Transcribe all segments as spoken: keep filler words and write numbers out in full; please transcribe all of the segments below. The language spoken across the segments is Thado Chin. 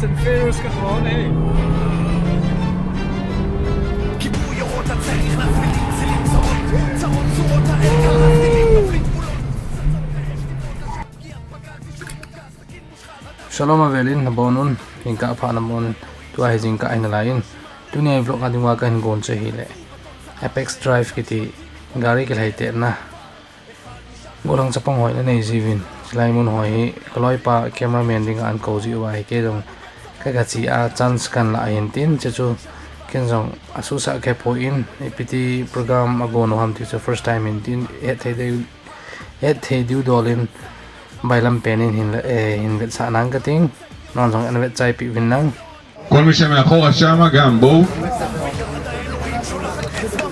Fast and Furious ka tho ne. Shalom avelin, nabonun, jingkah pha nabonun, tua hi jingkah ahin lai in. Tunia vlog a dinga kahin gon chu ahile Apex Drive kiti gari kilhai tena. Gollhang chapang hoi nanei jiuvin. Chulai mun hoi hi, kaloipa cameraman dinga ahin kou jiuva hi, kei jong ka, kache a chance kahin la ahin tin, chuchu ken jong asuhsah kahe poi in, ipi ti program agon u ham ti chu first time ahin tin, hetthei diu, hetthei diu dol in, bailam pen in hin, eh, hin vetsah nang kating, nang jong ana vetchai peh uvin lang. כל מי שמאחורה שמה גם, בואו.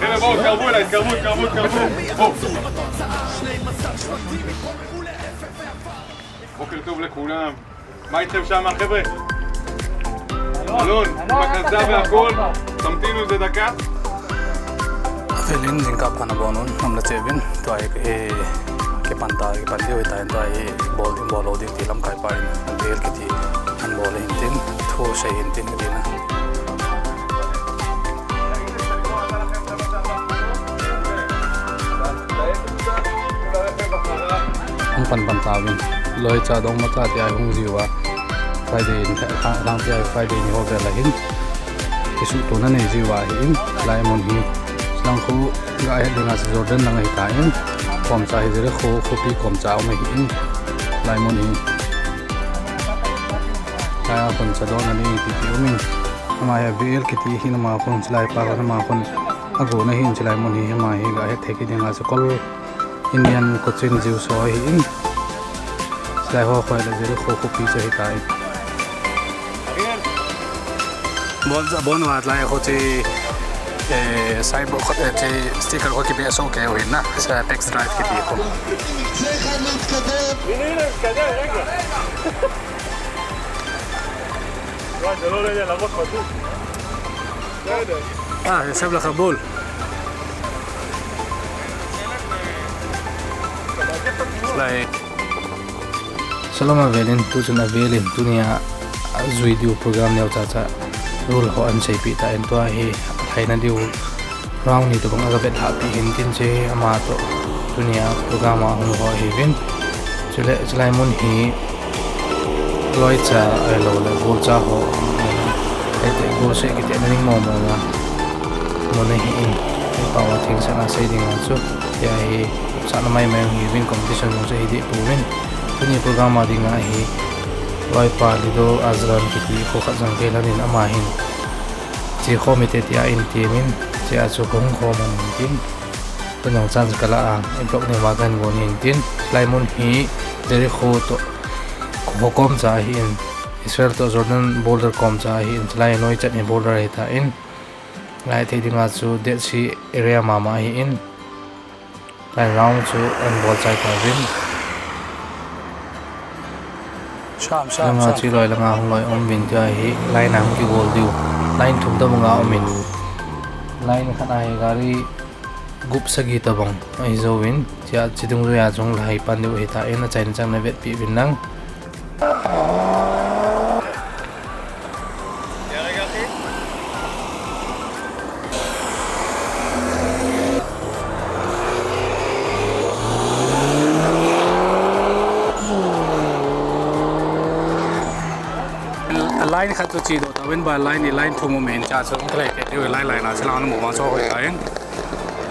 חבר'ה, בואו, תתקרבו אליי, תתקרבו, תתקרבו, תתקרבו. בואו. בוקר טוב לכולם. מה איתכם שם, חבר'ה? אלון, עם הכרזה והכל, תמתינו איזה דקה. Avelin, jingkah pha nabonun, namna che uvin, tua hi, eh, kipan ta, kipan diu hitan, tua hi bol ding, bol lou ding ti lamkai pa in, avel kiti, ahin bol ahin tin, thu asei ahin tin, kati na. Hung pan pan tauvin, loi cha dong macha tia hung jiuva, Friday in, thang, thang tia Friday ni ho vel ahin. Kisuhtona nei jiuva ahin, chulai mun hi, chulang khu gah het dinga chu Jordan lang ahitan, komcha hi Jericho khopi komcha um ahin, chulai mun hi. Chulai a khun cha don ani ti ti um in, ama hi avel kiti hin ama khun chulai pa khun ama khun agon ahin chulai mun hi ama hi gah het thei kit dinga chu kol Indian Cochin Jews ho ahin. Chulai ho khoi le Jericho khopi chu ahitai. Bon, bon, wa lai ho chi, eh, sai bo, eh, chi sticker ho kibe so ke uvin na, sa Apex Drive kiti ho. הנה, הנה, מתקדם, רגע. וואי, זה לא עולה לי על הראש, פשוט. בסדר. אה, ישב לך בול. Like. Shalom avelin, tuchun avelin, tunia jui diu program neocha cha rule ho ahin seipeh tan, tua hi alhaina diu round ni tobang aga vetlhah peh ahin tin, che ama toh tunia program a hung ho ahiuvin. Chule, chulai mun hi loi cha ahilou le, gol cha ho, eh, te gol se kiti na ding mo mo na. Mun ahin, eh, pa wa thing sa na sei ding chu. Tia hi, sa na mai mai ahiuvin, competition jong chu hi deh pouvin. Tuni program a dinga hi, loipa Lido Azran kiti kho khat jong kei lhon in ama hin. Che khom hite tia ahin temin, che a chu kahung khom in tin. Ken jong chance kala a, i vlog nei ma kahin gon in tin. Chulai mun hi Jericho toh kho komcha ahin, Israel toh Jordan border komcha ahin, chulai noi chan hi border ahitan. Lai thei dinga chu Dead Sea area mama ahin. Lai round chu ahin bol chai tauvin. Sam, sam, langa sam. Chulai langa hung loi um uvin tia hi line a hung kigol diu. Line thum tobang a um in. Line khat a hi gari gup sagi tobang ahi jouvin. Chia chi dungjuia chung lai pan diu ahitan, achaina chang na vetpeh uvin lang. Line khat chu chi doh tauvin, ba line ni line thum um in, cha chu hung kile kit diu, line line a chu lang na mu vang chu hoi ta in.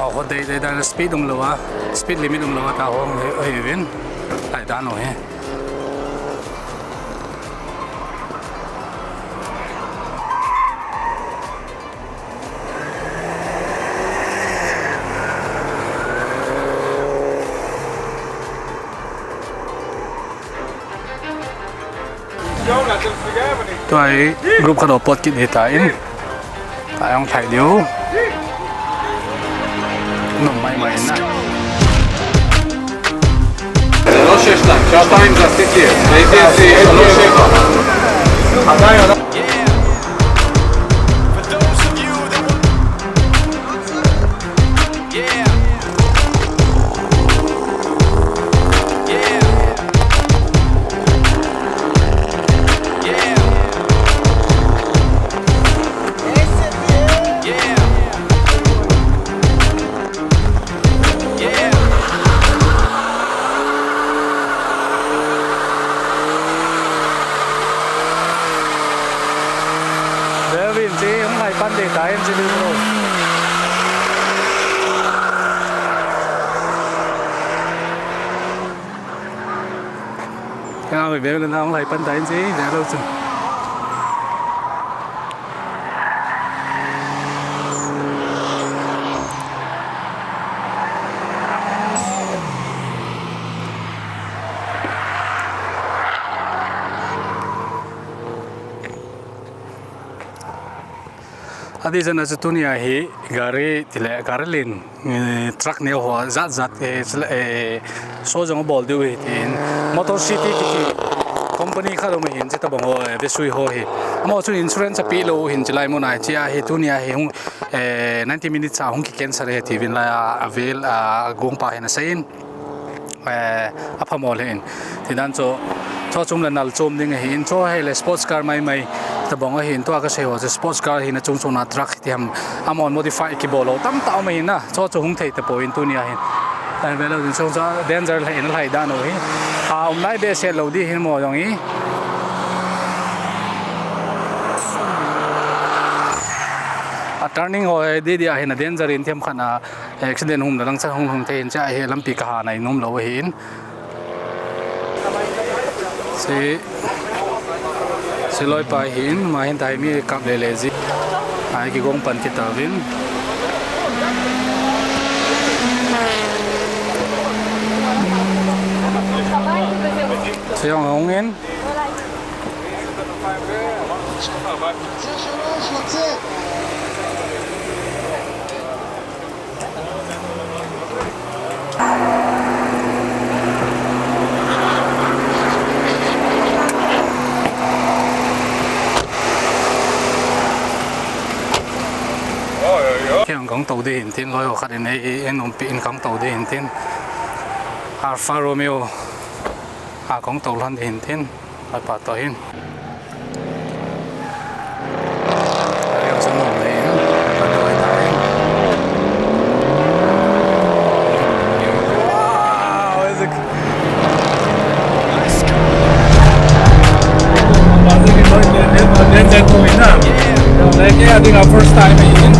Aw, ho dei dei dan speed um lou a, speed limit um lou a ta hung hoi uvin. Lai dan u hi. Tua hi group khat ho pot kit hita in. Tua hi hung thai diu. Nom mai mai na. שלוש שש שתיים, שעתיים זה ה-סי טי אס, ה-אי טי אס זה שלוש שבע. עדיין אנחנו Te hung lai pan ding tai, N J B bro. Kei a mi bel na hung lai pan tai, N J B bro chu. Adeh jeh a chu tunia hi gari tile gari len, eh, truck neo ho jat jat, eh, chule, eh, show jong abol diu ahi tin, Motor City kiti company khat um ahin, chuti bang ho, eh, vesui ho hi. Amaho chu insurance apeh lou ahin, chulai mun a hi, chia hi tunia hi hung, eh, ninety minutes a hung ki cancel e tiuvin, lai a, avel, a, agong pa hin aseiyin. Eh, aphamol ahin. Tidan chu, chu chom le nal chom ding ahin, chu hile sports car mai mai tabang ahin, tua kasei ho chu sports car hina chung chun a truck ti ham, amahon modify kibol ho tamtah um ahin na, chu chu hung thei tapon tunia hin. Eh, velou ding chu chu danger lhai in lhai dan u hi. A, um nai behseh lou ding hin mo jong hi. A turning ho hi didi ahin a danger in themkhat a, accident hung le lang chan hung hung thei in, chia hi lampi kaha nai nom lou ahin. Chi, chi loi pa hin, ama hin tai mi kap le le ji. Ai kigong pan kit tauvin. Chi hung hung in. Kei jong kong tou ding hin tin, loi ho khat in ei, ei, ei umpi in kong tou ding hin tin. Alfa Romeo a kong tou lhon ding hin tin. Ai pa to hin. Ai, ang sa mo, eh, ang pa to, ai, tai. Wow, is it? I think our first time in.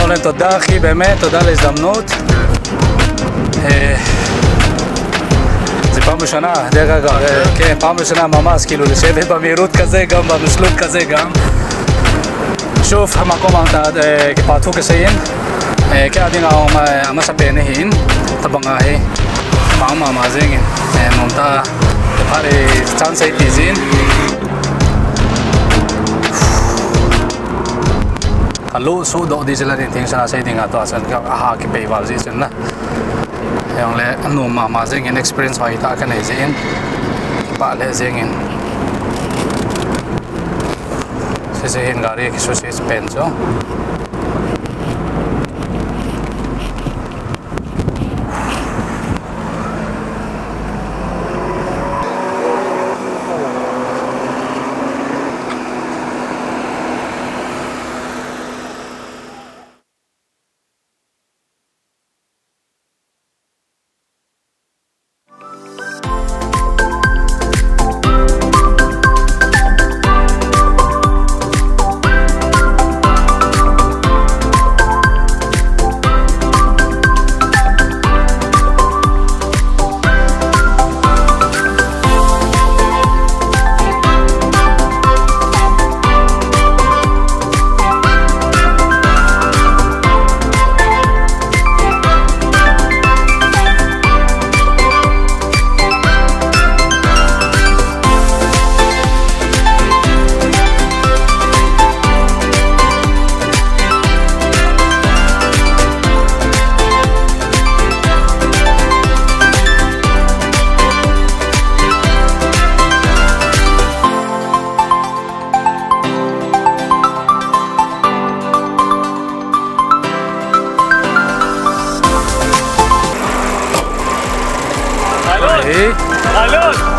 Olen תודה אחי, באמת, תודה על ההזדמנות. אה, זה פעם ראשונה, דרך אגב, אה, כן, פעם ראשונה ממש, כאילו, לשבת במהירות כזה, גם במסלול כזה, גם. שוב, המקום, אה, כפתוח כסעין. Eh, kei a dinga, eh, amasapen ahin, tabang ahi. Pang mama jengin. Eh, nomtah, phat, eh, chance eiti jin. Hello, so do di jela din thing sana sei dinga to asan ka aha kipei val ji sen na. Jongle, nom mama jengin experience hoitah kanei jin. Pa le jengin. Sese hin gari kisuse pen chu.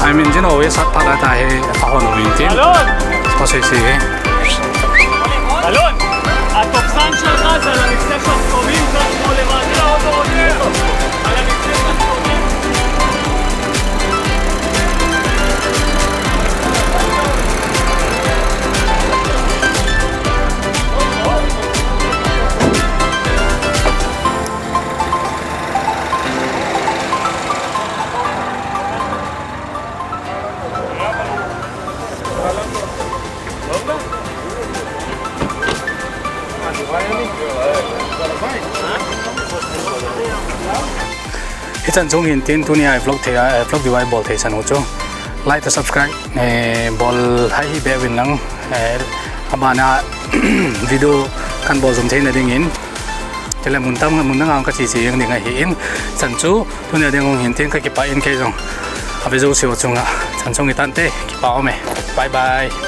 I mean, you know, we sat pala tahi, kahon umin tin. Alon! Pasal si. אלון, התובסן שלך זה על המבצע של הסכומים, זה כמו למעשה עוד לא רוצה. על המבצע של הסכומים. Hichan chung hin tin tunia vlog thei, eh, vlog diu a ibol thei chan u chu like to subscribe, eh, bol hai hi be uvin lang, eh, abana video kan bol jom theina dingin. Chule mun tam, mun dang ang kache che jeng ding ahin. Chan chu tunia ding hung hin tin kakipah in kei jong. Ave jouse ho chunga. Chan chung hitante, kipa ume. Bye bye.